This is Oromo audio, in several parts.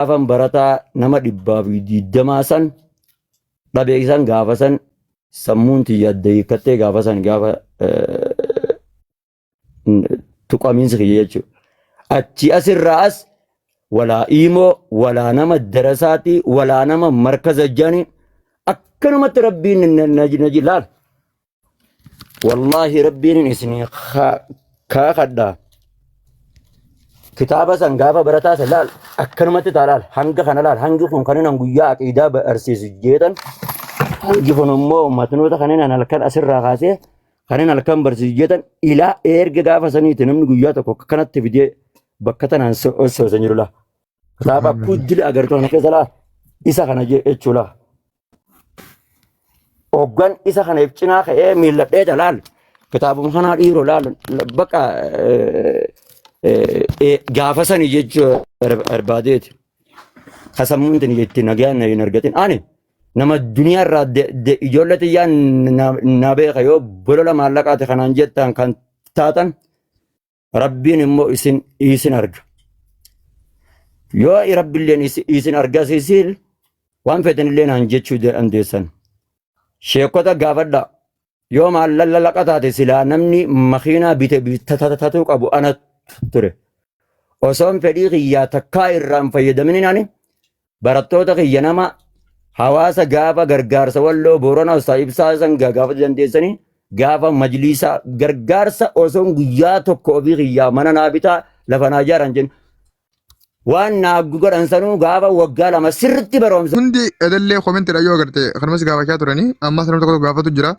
Gaafan barataa nama 120 san dhabe san gaafa san sammuun tiyya adda hiikkattee gaafa san gaafa tuqamiinsi kiyya jechuudha. Achi asirraa as walaa iimoo walaa nama darasaati walaa nama markaza jani akkanumatti rabbiin na laal. Wallaahi rabbiin isinii kaakadha. Kitaaba san gaafa barataa san laal akkanumatti taa laal hanga kana laal hangi kun kan inni guyyaa aqiidaa barsiisu jeetan hangi kun immoo matnoota kan inni halkan asirraa kaasee kan inni halkan barsiisu jeetan ilaa erga gaafa saniiti namni guyyaa tokko akkanatti fidee bakka tanaan soosan jiru laa. Kitaaba akkuu dila agartuu kana keessa laa isa kana jechuu laa. Hoggan isa kana if cinaa ka'ee miilladhee laal kitaabuma kanaa dhiiroo laal bakka gaafa sani jechuu barbaadeeti. Ka sammuun tini itti nagaan hin argatin. Ani nama duniyaa irraa ijoollee xiyyaa na beeka yoo bolola maallaqaati kanaan jettan kan taatan Rabbiin immoo isin isin arga. Yoo Rabbiilleen isin argasiisil waan feetanillee naan jechuu dandeessan. Sheekota gaafadhaa. Yoo maallaqa taate silaa namni makiinaa bite bitatuu qabu ana ture. Osoon fedhii kiyyaa takkaa irraa hin fayyadamin ani Barattoota kiyya nama hawaasa gaafa gargaarsa walloo Boorana Ustaaz Ibsaa san gaafa dandeessanii gaafa majliisa gargaarsa osoon guyyaa tokko ofii kiyyaa mana naa bitaa lafa naa ijaaran jennu waan naa godhan sanuu gaafa waggaa 2 sirriitti baroomsa. Hundi edallee komentidha yoo agarte kanumas gaafachaa turanii ammas namni tokko tokko gaafatu jira.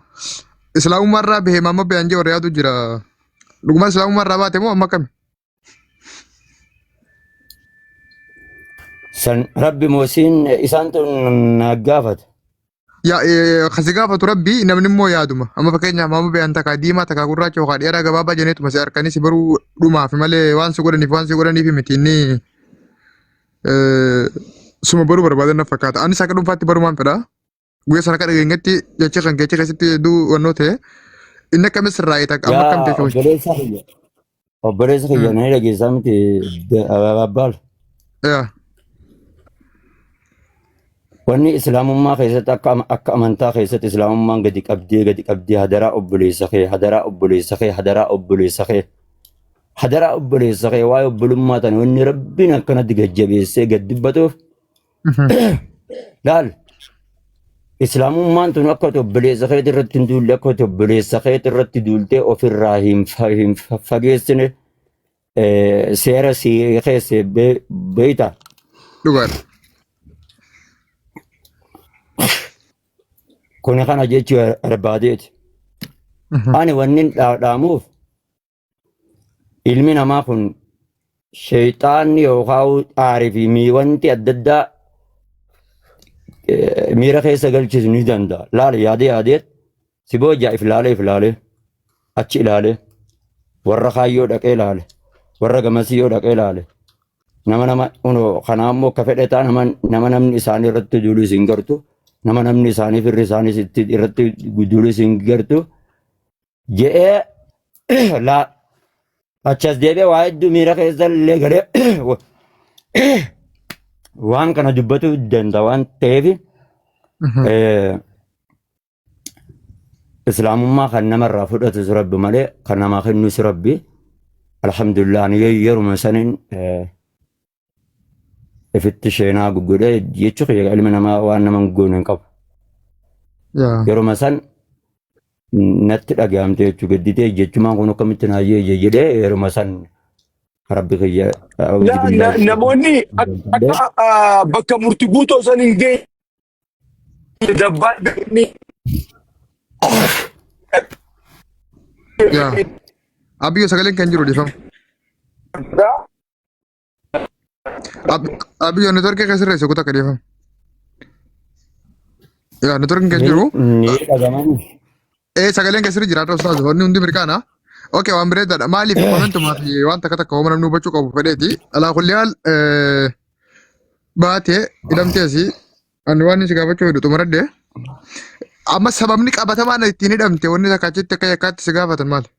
Islaamummaa irraa bahee maamma bayan jee warra yaadu jira. Dhuguma islaamummaa irraa baate moo amma akkami? San rabbi moosiin isaan tun na gaafata. Yaa kasi gaafatu rabbi namni immoo yaaduma. Amma fakkeenyaaf maama beekan takka diimaa takka gurraacha yookaan dheeraa gabaabaa jenneetuma si harkanii si baruu dhumaaf malee waan si godhaniif waan si godhaniif miti inni suma baruu barbaadan na fakkaata. Anis akka dhuunfaatti barumaan fedha. Guyyaa sana akka dhageenyetti jecha kan keecha keessatti hedduu wannoo ta'e inni akkamis sirraa'e takka amma akkam Yaa ta'e hojii. obboleessa kiyya. Obboleessa kiyya na dhageessaa miti abbaal. Yaa. Wanni islaamummaa keessatti akka amantaa keessatti islaamummaan gadi qabdee gadi qabdee hadaraa obboleessa kee hadaraa obboleessa kee hadaraa obboleessa kee hadaraa obboleessa kee waa'ee obbolummaa tana wanni rabbiin akkanatti gajjabeessee gad dubbatuuf Laal islaamummaan tun akka ati obboleessa keeti irratti hin duulle akka ati obboleessa keeti irratti duultee ofirraa hin fageessine seera si keesse beeyta. Dhugaadha. Kuni kana jechuu barbaadeeti. Ani wanni dhaamuuf Ilmi namaa kun sheeyxaanni yookaan aarii fi wanti adda addaa miira keessa galchisu ni danda'a. Laala yaadee yaadee si boojaa if laalee if laalee achi ilaalee warra kaayyoo dhaqee ilaale warra gamasii yoo dhaqee ilaale nama nama kunoo kanaa immoo akka fedhe ta'a nama nama namni isaanii irratti duuluu isin gartu nama namni isaanii firri isaanii irratti duuluu isin gartu je'ee laa achi as deebi'ee waa hedduu miira keessa illee galee waan kana dubbatuu danda'a waan ta'eef islaamummaa kan namarraa fudhatus rabbi malee kan namaa kennus rabbi alhamdulillah ani yeruma saniin ifitti sheenaa guggodhee jechuu kiyya ilmi namaa waan nama hin goone hin qabu. Yaa. Yeruma san natti dhaga'amte jechuu gadditee jechumaan kun akkamitti naa jee jedhee yeruma san rabbi kiyya a'uuzu billaahi Namoonni akka bakka murtii guutuu san hin geenye dabbaa ni Yaa. Abiyyo sagaleen kan jiru dhiifama. Abiyyo networkii keessa irra kutaa akka dhiifama. Yaa networkiin keessa jiru. Ni dhaga'aman. Ee sagaleen keessa jira irra ustaazu wanni hundi mirqaana. Okay waan bareedaadha. Maaliif komentumaa fi waan takka takka hooma namni hubachuu qabu fedheeti. Alaa kulli haal baatee hidhamteesi. Ani waan si gaafachuu fedhu xumuradhe. Amma sababni qabatamaan ittiin hidhamte wanni takka achitti akka yakkaatti si gaafatan maali?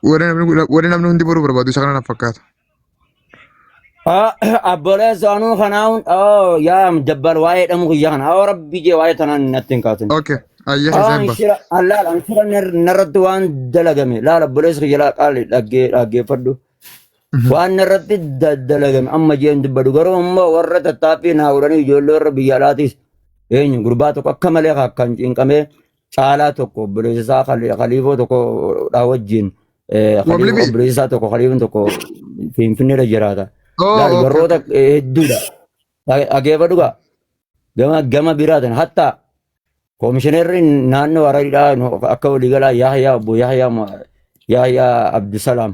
Warri namni hundi boruu barbaadu isa kana na fakkaata. Abboleessa anuu kanaa'uun yaa dabbal waa'ee dhamu kiyya kana oo rabbi jee waa'ee tanaan natti hin kaasin. Okay. Ayyee keessaa hin ba'a. Anshira laal anshira narratti waan dalagame laal obboleessa kiyya laa qaali dhaggeeffadhu. Waan narratti dalagame amma jeen dubbadhu garuu immoo warra tattaaffii naa godhanii ijoollee warra biyya alaatis eenyu gurbaa tokko akka malee kan cinqamee caalaa tokko obboleessa isaa khaliifoo tokko dhaa wajjin khaliifoo Wablibi. obboleessa isaa tokko khaliifoon tokko finfinneerra jiraata. Oh, Laal okay, warroota okay. hedduudha. Dhageeffadhu gaa gama gama biraatiin hatta koomishineerri naannoo Harariidhaa akka waliigalaa Yahyaa obbo Yahyaa Yahyaa Abdusalaam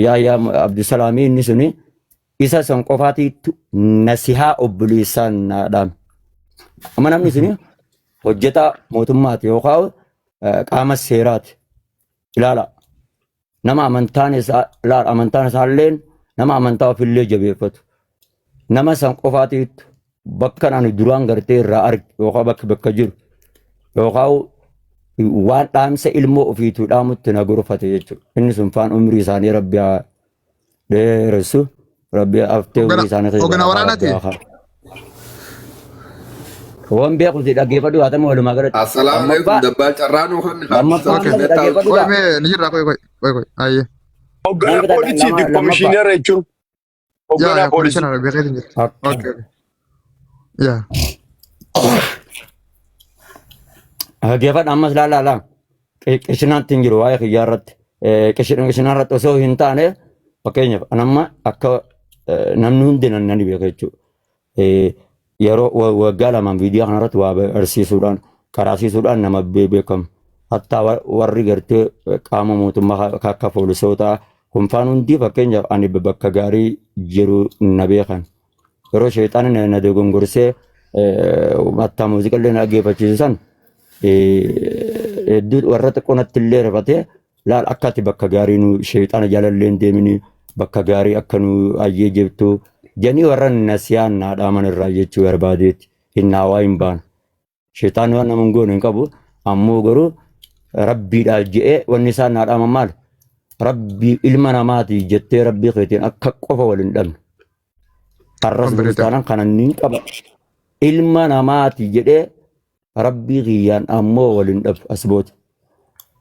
Yahyaa Abdusalaamii inni suni isa san qofaatiitu nasihaa obboleessaan naa dhaame. Amma namni suni hojjetaa mootummaati yookaan qaama seeraati. Ilaala. Nama amantaan isaa ilaala amantaan isaalleen nama amantaa ofiillee jabeeffatu. Nama san qofaatiitu bakka ani duraan gartee irraa arge yookaan bakka bakka jiru yookaan waan dhaamsa ilmoo ofiituu dhaamutti na gorfate jechuudha. Inni sun faan umrii isaanii rabbi haa dheeressu. Rabbi haftee umrii isaanii keessa Hoogganaa barakaa rabbi waraanaati. haa kaa'u. Waan beekuti dhaggeeffadhu haa ta'u walumaa galatti. Assalaamu alaikum Lammaffaa dabbaa carraa nuu kan lammaffaa Okay. ammas dhaggeeffadhu Qoy gaa. mee ni jirra qoy qoy qoy qoy. Ayyee. Hoogganaa Nan fida poolisiiti lammaffaa. komishiinara jechuun Yaa hoogganaa yaa poolisii. komishinara beekeetiin jira. Akka. Okay. Okay. Yaa. Dhaggeeffadhu ammas laala laa. Qishinaatti hin jiru waa'ee kiyyaa irratti. Qishinaa irratti osoo hin taane fakkeenyaaf anamma akka namni hundi nan beeka jechuudha. Yeroo waggaa lamaan viidiyoo kanarratti waa barsiisuudhaan qaraasiisuudhaan nama beekamu. Hattaa warri gartee qaama mootummaa akka poolisootaa kunfaan hundi fakkeenyaaf ani bakka gaarii jiru na beekan. Yeroo sheexaanni na dogongorsee hattaa muuziqallee na dhaggeeffachiisu san hedduu warra xiqqoo natti illee rifatee laal akka ati bakka gaarii nu sheexaana jalallee hin deemini bakka gaarii akka nu ayyee jirtu jedhanii warra nasiyaan naa dhaaman irraa jechuu barbaadeetti hin naawaa hin baanu. Sheexaanni waan nama hin goone hin qabu ammoo garuu rabbiidhaaf je'ee wanni isaan naa dhaaman maal? Rabbii ilma namaati jettee rabbii keetiin akka qofa wal hin dhabne. Har'as Kan borus bareeda. taanaan kana niin qaba. Ilma namaati jedhee rabbii kiyyaan ammoo wal hin dhabu as booda.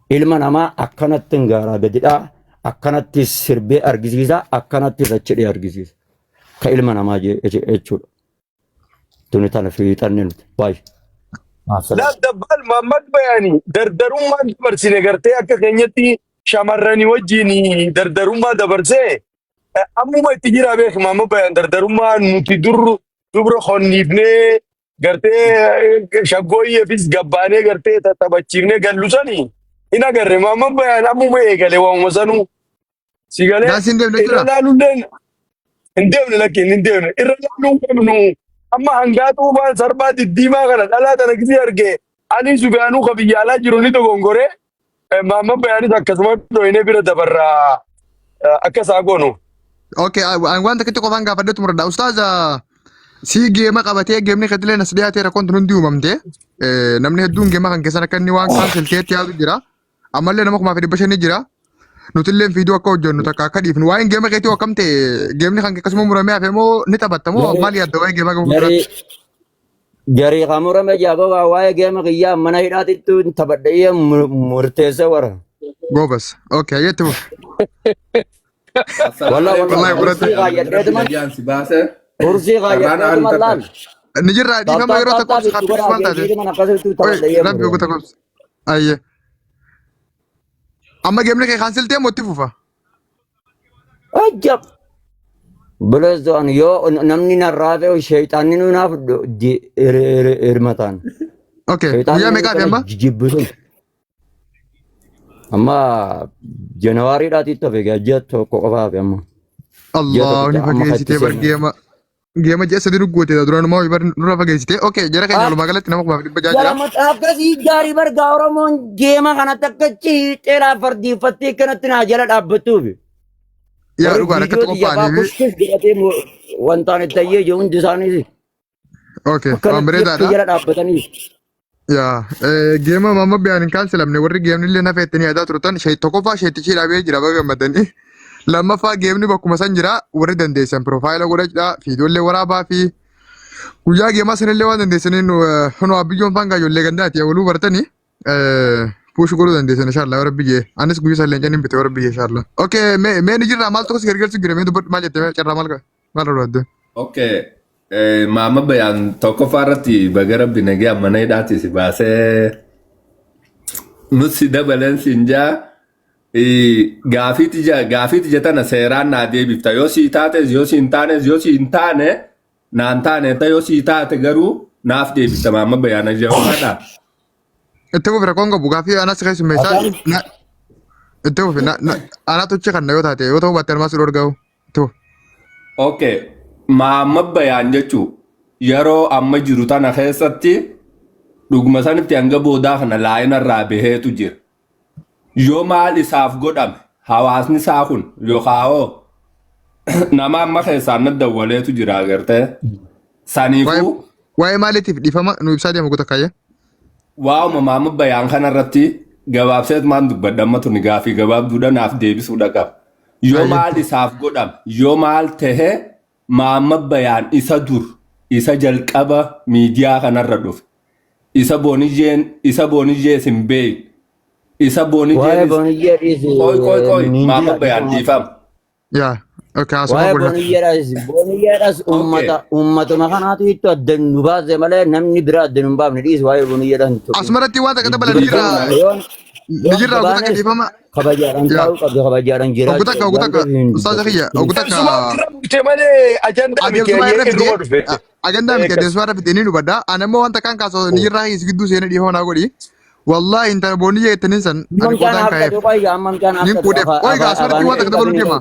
Ilma namaa akkanatti gaaraa gadidhaa, akkanatti sirbee argisiisa, akkanatti achidhee argisiisa. Ka ilma namaa jechuudha. Tuni tana fiixanne nuti. Baay'ee. Laal dabbaal Muhammad Bayaani dardarummaa dabarsine gartee akka keenyatti shamarranii wajjin dardarummaa dabarsee ammuma itti jira beek Muhammad Bayaan dardarummaa nuti dur dubra konniifnee gartee shaggooyyeefis gabbaanee gartee tattaphachiifnee gallu sani hin agarre Muhammad Bayaan ammuma eegale waamuma sanuu si galee Daansiin deemne irra jira. laalulleen hin deemne lakkiin hin deemne irra laaluu qabnu amma hangaa xuufaan sarbaa diddiimaa kana dhalaa tana gisee arge Alii Sufiyaanuu ka biyya alaa jiru ni dogongore Muhammad Bayaanis akkasuma dhoyinee bira dabarraa akka isaa goonu. Okay, ani waan takkitti qofaan gaafadhe xumuradha. Ustaaza si geema qabatee geemni keetillee nas dhiyaatee rakkoon tun hundi uumamte. Namni hedduun geema kan keessan akka inni waan kaansel ta'etti yaadu jira. Ammallee nama 1500 jira. Nutillee fiiduu akka hojjennu takka akka dhiifnu. Waa'een geema keetii akkam ta'e geemni kan kee akkasuma muramee hafe moo ni taphatta moo maal yaadda waa'ee geemaa gama Jarii fuulduraatti? jarii kan murame jaagogaa waa'ee geema kiyyaa mana hidhaatittu taphadhee murteesse wara. Goobas. Okay, ayyetti fufi. Assalaamu Wallah alaikum wallah Wallahi kursii fudhate. kaayyadheetuman Rabbi nagaan si baase kursii carraan aan kaayyadheetuman laal. takka. Ni jirra dhiifama Taap yeroo taap takka taap obsi itti kaappinis godhaa maal taate? geessiitu mana akkasittu Oye, taphadhee rabbi mure. ogu takka obsi. Ayyee. Amma geemni kee kaansel ta'e moo itti fufa? Ajab! Buleessoo ani yoo namni narraa fe'u sheexaanni nu naaf hirmataan. Okay, Sheexaanni guyyaa nu meeqaafi kana amma? jijjibbisun. Amma Januwaariidhaatitti hafe egaa ji'a tokko qofa hafe amma. Ji'a Allah, ni tokkicha amma kan itti fageessitee bar seenu. geema geema ji'a sadii nu goote duraanumaa bar nurra fageessitee. Okay, jara keenya walumaa galatti nama 1600 Jara jira. mataa akkasii gaarii bargaa Oromoon geema kanatti akka ciixeelaa fardiiffattee kanatti naa jala dhaabbattuufi. Yaa Warri dhugaan akkatti viidiyoo xiyyaafaa qophaa'anii fi kushkush godhatee wantaan itti ayyee jiru hundi isaanii okay, waan akkanatti akka bareedaadha. jala dhaabbatanii. Yaa geema mamma biyaan hin kaansilamne warri geemni illee nafa ittanii yaadaa turtan tokkoffaa sheettichi dhaabee jira baga gammadanii. Lammaffaa geemni bakkuma san jira warri dandeessan piroofaayila godhadhaa fiidoollee waraabaa fi guyyaa geemaa sanillee waan dandeessaniin nu abiyyoon faan ijoollee gandaati waluu bartanii push godhuu dandeessan inshallah warra biyyee anis guyyaa san leencaan hin bite warra biyyee inshallah. Okay, mee ni jirra maal tokko si gargaarsu jira mee dubbadhu maal jette mee carraa maal maal barbaadde? Okay. Maama bayaan tokkoffaa irratti baga rabbi nagee mana hidhaati si baasee nutti dabaleen siin jaa. Gaafii tija tana seeraan naa deebifta. Yoo sii taates yoo sii hin taanes yoo sii hin taane naan taane ta yoo sii taate garuu naaf deebifta maama bayaan ajaa'ibaadha. Itti fufi rakkoon qabu gaafii anas keessummeessaa Afaan itti fufi anatu achi kan yoo taate yoo ta'u baatte anumaa si dhorgaa'u itti fufi. Okay. Maama bayaan jechuun yeroo amma jiru tana keessatti dhuguma sanitti hanga boodaa kana laayina irraa baheetu jira. Yoo maal isaaf godhame hawaasni isaa kun yookaan hoo nama amma keessaan na dawwaleetu jira agartee. Saniifuu Waa'ee maaliitiif dhiifama nu ibsaa deema goota kaayya. Waa'uma maama bayaan kanarratti gabaabseet maan dubbadha amma tuni gaafii gabaabduudha naaf deebisuudha qaba. Yoo maal isaaf godhame yoo maal tahe maama bayaan isa dur isa jalqaba miidiyaa kanarra dhufe isa booniyyeen isa booniyyee sin beeku isa Waa'ee booniyyeen booniyyee dhiisi. qoy qoy qoy Niin maama jira bayaan dhiifama. dhiifama. Yaa okay asuma Waa'ee godha. booniyyeedhaas booniyyeedhaas Okay. uummata uummatuma kanaatu itti adda nu baase malee namni biraa adda nu hin baafne dhiisi waa'ee booniyyeedhaan hin tuqin. Asuma irratti waan takka dabalan ni jira Yoon ni yoon jira ogu takka gabaanes dhiifama. kabajaadhaan Yaa taa'uu qabdu kabajaadhaan ogu jiraachuu takka qabdu ogu waan takka ta'eef hin ustaaza dubbatin. kiyya ogu takka Adeemsumaa irra murte malee ajandaa miti adeemsumaa irra ayyee fidee irruma dhufe. agandaa miti Eegas. adeemsumaa irra fidee ni dubadha. Ani ammoo wanta kaan kaasoo ni jirraa his gidduu seenee dhiifama naa godhi. Wallahi intala booniyee jettaniin san ani Ammam caan qoodaan kaa'eef. haftatu qoyya ammam caan Nin haftatu quudheef. Qoy gaa asuma irratti afaan waan takka dabaluu deema.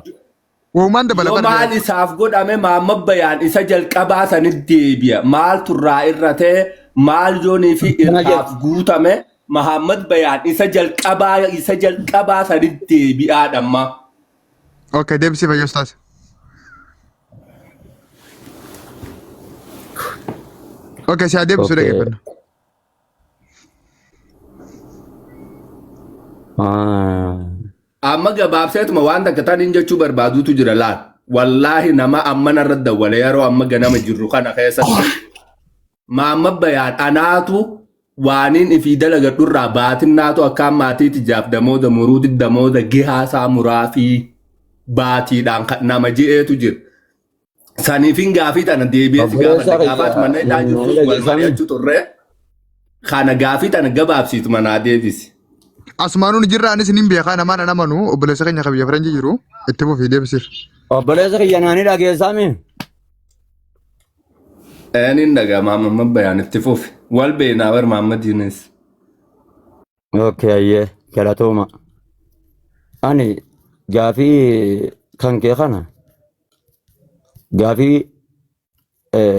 Woomaan dabala Yoo bara maal isaaf godhame maama bayaan isa jalqabaa sanitti deebi'a. Maal turraa irra ta'e maal yoonii fi Kana jedhu. irraaf guutame Mahammad bayaan isa jalqabaa sanitti deebi'aa dhamma. Okay deebisii fayyaa ustaas. Okay si haa deebisuu Okay. dhaggeeffanna. Ah. Amma gabaabseetuma waan takka taniin jechuu barbaadutu jira laal. Wallaahi nama amma narra dawwale yeroo amma ganama jirru kana keessatti. Maamma bayaan anaatu waaniin ifii dalagadhurraa baatinnaatu akkaan maatiiti jaaf damooda muruuti damooda gihaasaa muraa fi baatiidhaan nama je'eetu jira. Saniifin gaafii tana deebi'ee si Obboleessa gaafadhe gaafaat kiyya mana hidhaa ni jirtus wal dhageessanii. mari'achuu turre kana gaafii tana gabaabsiitu manaa deebisi. Asumaanuu ni jirra anis nin beekaa namaan an amanu obboleessa keenya kan biyya faranjii jiru itti fufii deebisiif. Obboleessa kiyya naani dhageessaami. Eenin dhagaa maamma bayaan itti fufi. Wal beeknaa bar maammadiinis. Okay ayyee galatooma. Ani gaafii kan kee kana gaafii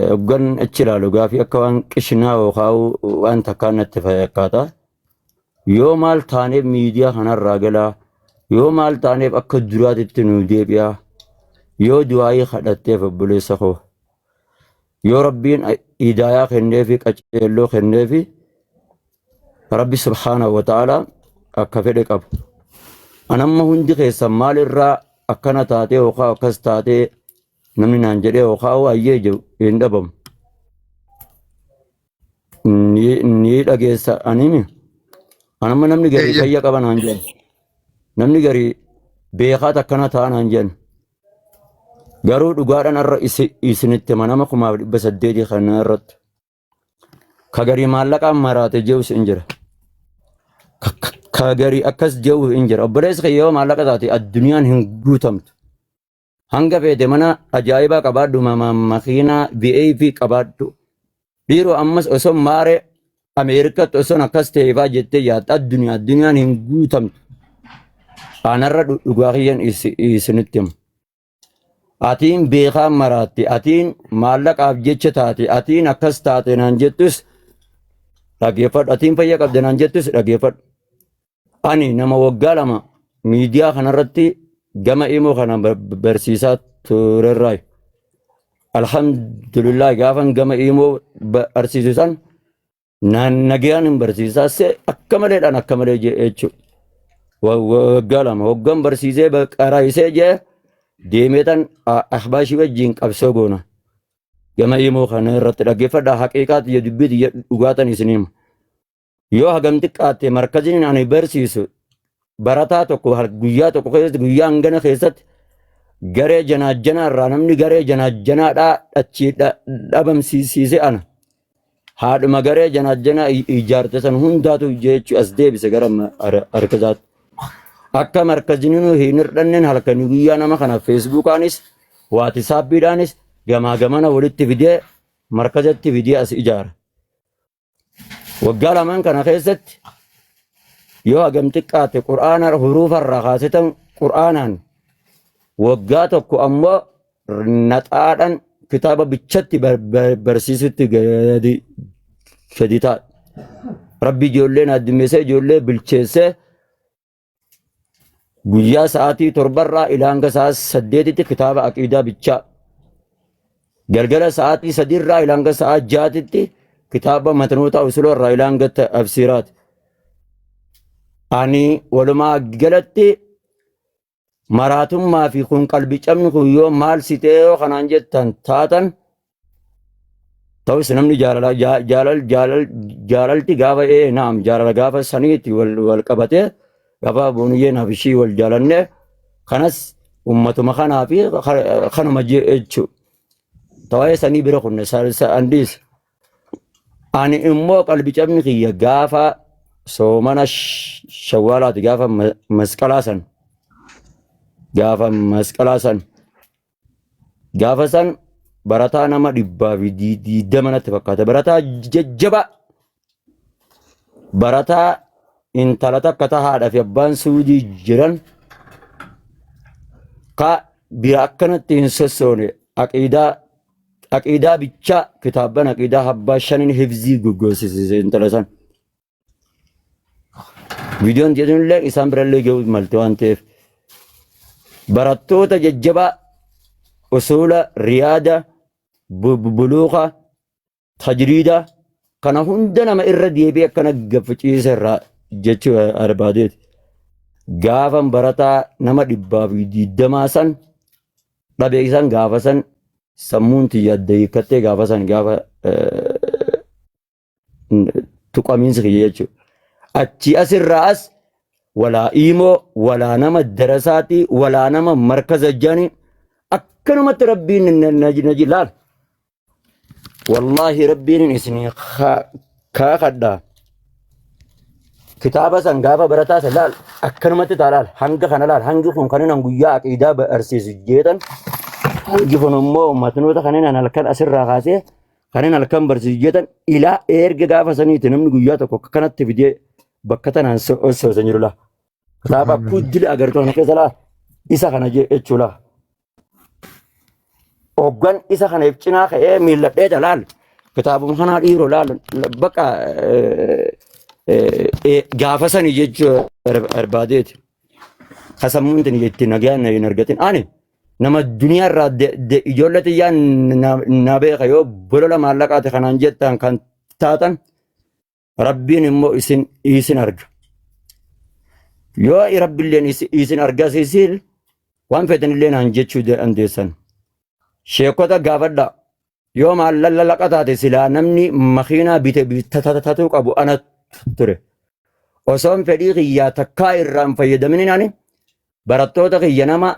hoggan achi ilaalu gaafii akka waan qishinaa yookaan waan takkaan natti fakkaata. Yoo maal taaneef miidiyaa kanarraa galaa, yoo maal taaneef akka duraatitti nu deebi'aa, yoo du'aayii kadhatteef obboleessa koo, yoo rabbiin hidaayaa kenneefi qaceelloo kenneefi rabbi subhaanahu wa ta'ala akka fedhe qaba. Anamma hundi keessan maalirraa akkana taatee yookaan akkas taatee namni naan jedhee yookaan ayyee jedhu hin dhabamu. Ni dhageessa animi. Anamma namni garii Eeyyee. fayya qaba naan jedhan. Namni garii beekaat akkana ta'a naan jedhan. Garuu dhugaadhaan har'a isinitti hima nama 1800 kana irratti. Ka garii maallaqaan maraate je'us hin jira. Ka garii akkas je'u hin jira. Obboleessi kiyya yoo maallaqa taate addunyaan hin guutamtu. Hanga feete mana ajaa'ibaa qabaadhu makiinaa VIP qabaadhu. Dhiiroo ammas osoo maaree Ameerikaatti osoo akkas ta'eefaa jettee yaadda addunyaa addunyaan hin guutamtu. Anarra dhugaa kiyyan isinitti hima. Atiin beekaa maraatte, atiin maallaqaaf jecha taate, atiin akkas taate naan jettus dhaggeeffadhu. Atiin fayya qabda naan jettus dhaggeeffadhu. Ani nama waggaa 2 miidiyaa kanarratti gama imoo kana barsiisaa turerraa. Alhamdulillah gaafan gama imoo barsiisu san naan nagayaan hin barsiisaa se akka maleedhaan akka malee jechuudha. Waggaa 2 waggaan barsiisee qaraayisee jee Deemeetan ahbaashii wajjiin qabsoo goona. Gama himoo kana irratti dhaggeeffadhaa haqiiqaa tiyya dubbii tiyya dhugaatan isin hima. Yoo hagam xiqqaatte markaziin ani barsiisu barataa tokko guyyaa tokko keessatti guyyaa hangana keessatti garee janaajjanaa irraa namni garee janaajjanaadhaa achii dhabamsiisiise ana. Haadhuma garee janaajjanaa ijaarte san hundaatu jechuu as deebise gara harkazaatti. Akka markazinuu hin hirdhanneen halkanii guyyaa nama kana feesbuukaanis waatisaappiidhaanis gamaa gamana walitti fidee markazatti fidee as ijaara. Waggaa lamaan kana keessatti yoo hagam xiqqaate qur'aana huruufa irraa kaasetan qur'aanaan waggaa tokko ammoo naxaadhaan kitaaba bichatti barsiisutti gadi gadi ta'a. Rabbi ijoollee na addummeessee ijoollee bilcheessee Guyyaa sa'aatii torbarraa ilaa hanga sa'a saddeetitti kitaaba aqiidaa bichaa. Galgala sa'aatii sadiirraa ilaa hanga sa'a jaatitti kitaaba matnoota usuloo irraa ilaa hanga tafsiiraati. Ani walumaa galatti maraatummaa fi kun qalbi cabni kun yoo maal si ta'e yoo kanaan jettan taatan Ta'us namni jaalala jaalal jaalal jaalalti gaafa ee naam jaalala gaafa saniitti wal wal qabatee gaafa booniyyee naaf ishii wal jaalanne kanas ummatuma kanaa fi kanuma jechuu ta'ee sanii bira kunne andiis ani immoo qalbi cabni kiyya gaafa soomana shawwaalaati gaafa masqalaa san gaafa masqalaa san Gaafa san barataa nama 120 natti fakkaata. Barataa jajjabaa. Barataa intala takka ta haadha fi abbaan suudii jiran ka bira akkanatti hin sossoone aqiidaa aqiidaa bichaa kitaabban aqiidaa abbaa shanin hifzii goggoosise intala san. Viidiyoon jedhunillee isaan birallee ga'uu malte waan ta'eef. Barattoota jajjabaa usuula riyaada buluuqa tajriida kana hunda nama irra deebi'ee akkana gaffaciisa irraa jechuu barbaadeeti. Gaafan barataa nama 120 san dhabee san gaafa san sammuun tiyya adda hiikkattee gaafa san gaafa tuqamiinsi kiyya jechuudha. Achii asirraa as walaa iimoo walaa nama darasaati walaa nama markaza jani akkanumatti rabbiin na laal. Wallaahi rabbiin isinii kaakadha. Kitaaba san gaafa barataa san laal akkanumatti taa laal hanga kana laal hangi kun kan inni guyyaa aqiidaa barsiisu jeetan hangi kun immoo matnoota kan inni halkan asirraa kaasee Kanin halkan barsiisu jetan ilaa erga gaafa saniiti namni guyyaa tokko akka kanatti fidee bakka tanaan soosan jiru laa. Kitaaba akkuu dila agartuu kana keessa laa isa kana jechuu laa. Hoggan isa kana if cinaa ka'ee miilladhee laal kitaabuma kanaa dhiiroo laal bakka gaafa sanii jechuu barbaadeeti. Kasammuun tini itti nagaan hin argatin. Ani Nama duniyaa irraa ijoollee tiyyaan na beeka yoo bolola maallaqaati kanaan jettan kan taatan rabbiin immoo isin isin arga. Yoo rabbilleen isin argasiisil waan feetanillee naan jechuu dandeessan. Sheekota gaafadha. Yoo maallaqa taate silaa namni makiinaa bite bitatuu qabu ana ture. Osoon fedhii kiyyaa takkaa irraa hin fayyadamin ani barattoota kiyya nama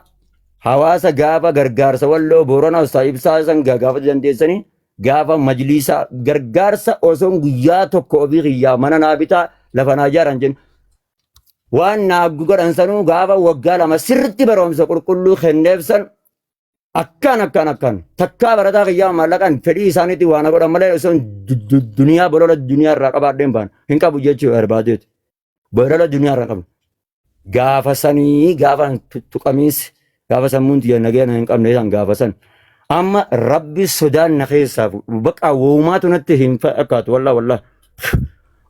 hawaasa gaafa gargaarsa walloo Booranaa Ustaaz Ibsaa san gaafa dandeessanii gaafa majliisa gargaarsa osoon guyyaa tokko ofii kiyyaa mana naa bitaa lafa naa ijaaran jennu waan naa godhan sanuu gaafa waggaa 2 sirriitti barumsa qulqulluu kenneef san akkaan akkaan akkaan takkaa barataa kiyyaa maallaqaan fedhii isaaniitti waan godhan malee osoon duniyaa bolola duniyaa irraa qabaadheen baan hin qabu jechuu barbaadeeti. Bolola duniyaa irraa qabu. Gaafa sanii gaafa tuqamiinsi gaafa sammuun tiyya nageenya hin qabne san gaafa san. Amma rabbi sodaan na keessaa baqa woomaatu natti hin fakkaatu wallaa wallaa.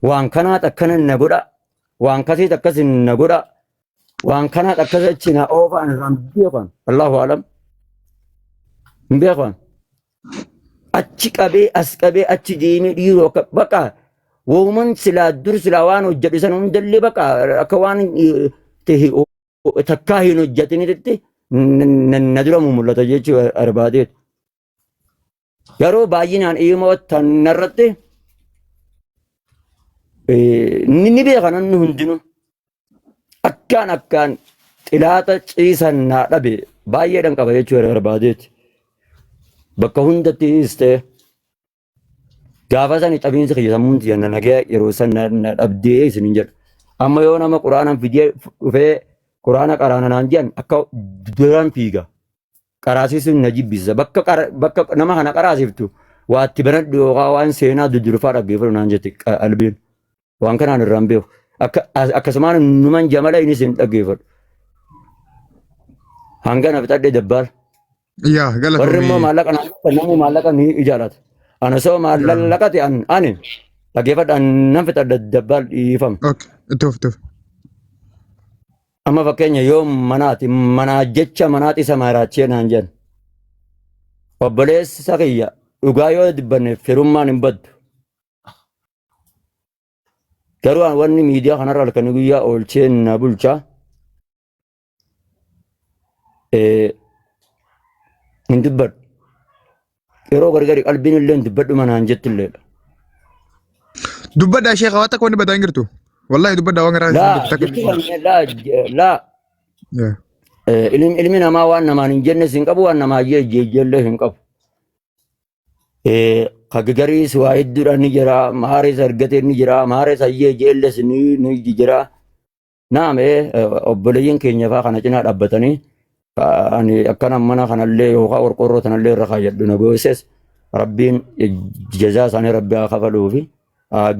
Waan kanaat akkana na godha waan kasiit akkas na godha waan kanaat akkas achi na oofaan irraan beekan allahu alam hin beekan. Achi qabee as qabee achi deemee dhiiroo akka baqa wooman silaa dur silaa waan hojjedhu san hundallee baqa akka waan takkaa hin hojjetinitti na dura mul'ata jechuu barbaadeeti. Garuu baay'inaan imoo tanarratti ni beeka namni hundinuu. Akkaan akkaan xilaata ciisan naa dhabe baay'eedhaan qaba jechuu barbaadeeti. Bakka hundattis ta'e gaafa sani cabiinsi kiyya sammuun tiyya na nagaya yeroo san na dhabdee isinin jedha. Amma yoo nama quraanaan fidee dhufee quraana qaraana naan jedhan akka duraan fiiga. Qaraasisuun na jibbisiisa. Bakka bakka nama kana qaraasiftu waa itti banadhu yookaan waan seenaa dudurfaa dhaggeeffadhu naan jetti qalbiin. Waan kanaan irraan beeku. Akka akkasumaan numan jamala innis hin dhaggeeffadhu. Hanga na fixadhee dabbaal. Yaa Warri immoo galatoomii. maallaqa namni maallaqa ni jaalata. Ana osoo maallaqa ta'e ani dhaggeeffadha nan fixadha dabbaal dhiifama. Okay, itti fufi itti fufi. Amma fakkeenya yoo manaati manaa jecha manaati isa maraachee naan jedhan. Obboleessa kiyya dhugaa yoo dubbanne firummaan hin baddu. Garuu an wanni miidiyaa kanarra halkanii guyyaa oolchee na bulcha. Hin dubbadhu. Yeroo gargari qalbiin illee hin dubbadhu manaan jettu illeedha. Dubbadhaa sheekha waan takka wanni badaa hin jirtu. Wallaahi dubbadhaa waan garaa isin Laa jirtu takka. jechi kan laa laa Yeah. ilmi namaa waan namaan hin jennes hin qabu waan namaa jellee hin qabu. Ka gagariis waa hedduudhaan ni jira maarees argatee ni jira maarees hayyee jeelles ni jira. Naam obboleeyyan keenya faa kana cinaa dhaabbatanii ani akkana mana kanallee yookaan qorqoorroo tanallee irra kaayyadhu na gooses rabbiin jazaa isaanii rabbi haa kafaluufi haa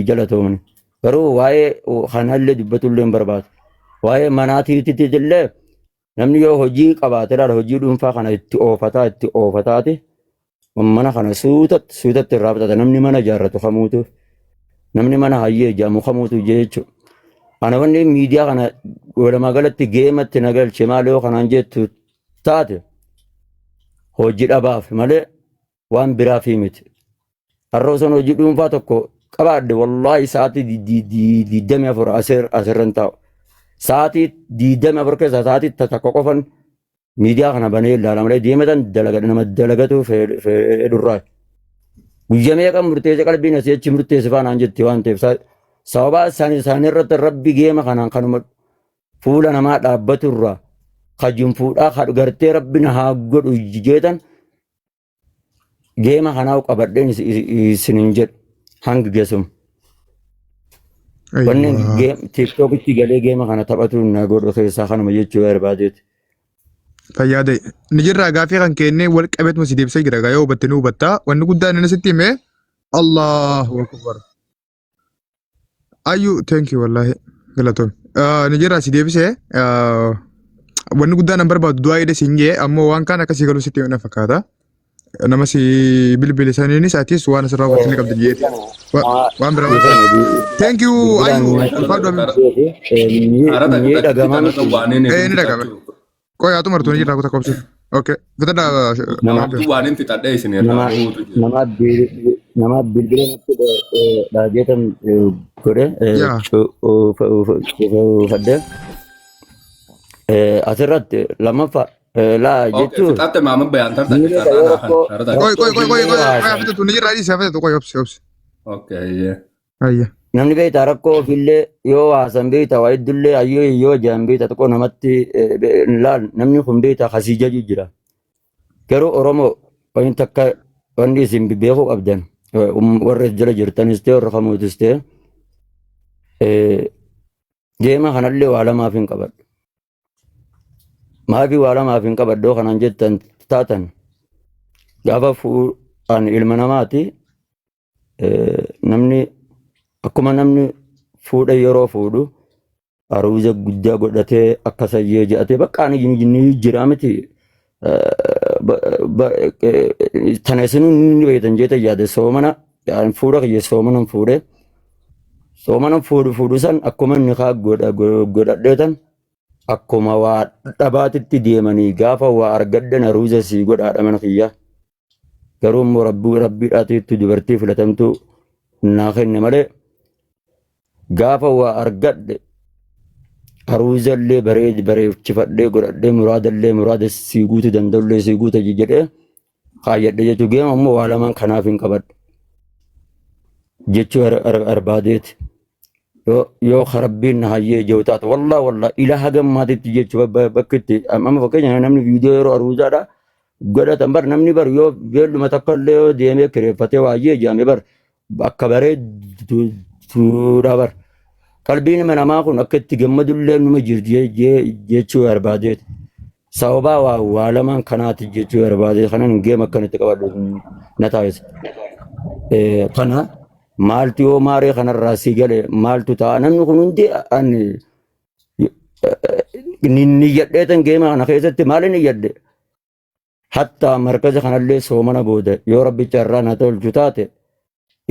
galatoomni. Garuu waa'ee kanallee dubbatullee hin barbaadu. Waa'ee manaatiitillee namni yoo hojii qabaate laala hojii dhuunfaa kana itti oofataa itti oofataati mana kana suutatti suutatti irraa bitata namni mana ijaarratu kamuutu namni mana hayyee ijaamu kamuutu jechuudha. Ana wanni miidiyaa kana walumaa galatti geematti na galche maal yoo kanaan jettu taate hojii dhabaaf malee waan biraaf miti. Har'a osoon hojii dhuunfaa tokko qabaadhe wallaahi sa'aatii 24 asirra hin taa'u. Sa'aatii 24 keessaa sa'aatii tokko qofan miidiyaa kana banee ilaala malee deematan dalagadha nama dalagatu fedhurraa. Guyyaa meeqa murteesse qalbiin asii achi murteesse faanaan jetti waan ta'eef sababa isaanii isaanii irratti rabbi geema kanaan kanuma fuula namaa dhaabbatu irraa kajin fuudhaa kan gartee rabbi na haa godhu jeetan Geema kanaa qabadheen isin hin jedhu hanga gesum. Wanni Ayyoo. tiiktookitti galee geema kana taphatu na godhu keessaa kanuma jechuu barbaadeeti. Fayyaa ta'e. Ni jirraa gaafii kan kennee wal qabeetuma si deebisee jira. Yoo hubatte ni hubatta. Wanni guddaan inni sitti hime Allahu Akbar. Ayyu thank you wallahi galatoon. Ni jirraa si deebisee wanni guddaan an barbaadu du'aa hidhe siin jee ammoo waan kaan akkasii galuu sitti na fakkaata. Nama si bilbile saniinis atis waan asirraa hubatte ni qabda jeeti. Waan biraa Thank you Ayyu ulfaadhu Abiy. Ni dhagama miti. Ni dhagama. Qoy haa xumartu ni jirraa kutaa qobsuuf. Okay. Fitadhaa. Nama Waan hin fixadhee isin irraa nama bahuutu jira. nama nama bilbila natti dhaageetan godhe Yaa. fadhe asirratti lammaffaa laa Okay, jechuun fixatte maama bayaan tarta miira carraa yoo naa kan rakkoo carraa takka. Qoy qoy qoy qoy qoy qoy haasa'a. fitatu ni jirraa dhiisi haa fitatu qoy obsi obsi. Okay, yeah. Ayya. Namni beektaa rakkoo ofiillee yoo haasan beektaa waa hedduullee hayyoo yoo jedhan beektaa tokko namatti laal namni kun beektaa kasii jaju jira. Garuu Oromoo wanti takka wanni isin beekuu qabdan warra jala jirtanis ta'e warra kamuutis ta'e deema kanallee waa lamaaf hin qabadhu. Maafi waa lamaaf hin qabadhu kanaan jettan taatan gaafa fuudhan ilma namaati namni akkuma namni fuudha yeroo fuudhu aruuza guddaa godhatee akka sayyee jedhatee bakka ani ni jira miti. Tana isinuu ni beektan jeeta yaade soomana fuudha kiyya soomanan fuudhe soomanan fuudhu fuudhu san akkuma inni kaa godhadheetan akkuma waa dhabaatitti deemanii gaafa waa argadhen aruuza sii godhaadha mana kiyya. Garuu immoo rabbii rabbiidhaatiitti dubartii filatamtuu naa kenne malee gaafa waa argadhe Aruuzallee bareed bareechifadhee godhadhee muraadallee muraada sii guutuu danda'ullee sii guuta jedhee kaayyadhe jechuu geema ammoo waa lamaan kanaaf hin qabadhu jechuu barbaadeeti. Yoo yoo rabbiin na hayyee jiru taate wallah wallah ila haga maatitti jechuu bakki itti amma fakkeenya namni viidiyoo yeroo aruuzaadha godhatan bar namni bar yoo beelluma takka illee yoo deemee kireeffatee waayyee jedhame bar akka bareedduudha bar. Qalbiin ilma namaa kun akka itti gammadullee numa jirti jechuu barbaadeeti. Sababaa waa waa lamaan kanaati jechuu barbaade kanan geema akkanatti qabadhu na taasisa. Kana maaltu yoo maaree kanarraa si gale maaltu ta'a namni kun hundi ani niyyadheetan geema kana keessatti maali niyyadhe Hattaa markaza kanallee soomana booda yoo rabbi carraa na tolchu taate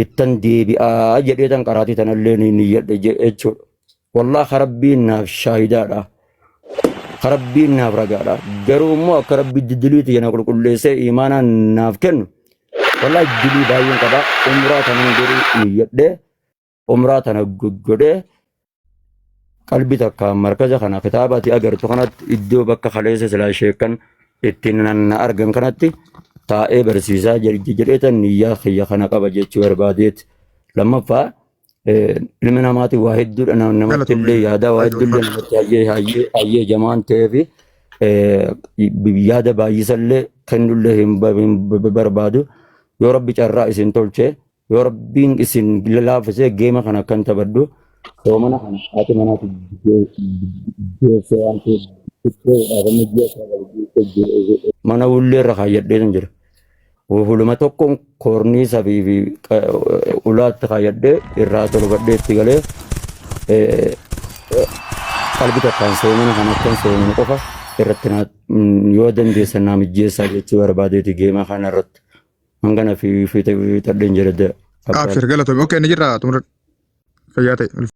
ittan deebi'aa jedhee tan qaraatii tanallee ni niyyadhe jechuudha. Wallah ka rabbiin naaf shaahidaadha. Ka rabbiin naaf ragaadha. Garuu immoo akka rabbi dilii tiyya na qulqulleessee imaanaa naaf kennu wallah dilii baay'een qaba. Umraa tanan godhuu niyyadhee umraa tana godhee qalbi takka markaza kana kitaaba ati agartu kanatti iddoo bakka kaleessa silaa sheekkan ittiin na argan kanatti taa'ee barsiisaa jedheetan niyyaa kiyya kana qaba jechuu barbaadeeti. Lammaffaa ilmi namaati waa hedduudha namatti illee yaadaa waa hedduullee namatti hayyee hayyee hayyee jamaan ta'eefi yaada baay'isallee kennullee hin barbaadu yoo rabbi carraa isin tolchee Yoo rabbiin isin laaffisee geema kana akkan taphadhu soomana kana haati manaati geessee waan ta'eef xiqqoodhaaf amma ji'a 9 mana wullee irra kaayyadhee jira. Huluma tokkoon koorniisa fi ulaatti kaayyadhee irraa tolfadhee itti galee qalbi takkaan soomana kana akkan soomanu qofa irratti yoo dandeessan naa mijjeessaa jechuu barbaadeeti geema kana irratti. Hangana fi fixadheen jedhe. Abshir galatoomi. Okay, ni jirra xumura. Fayyaa ta'e.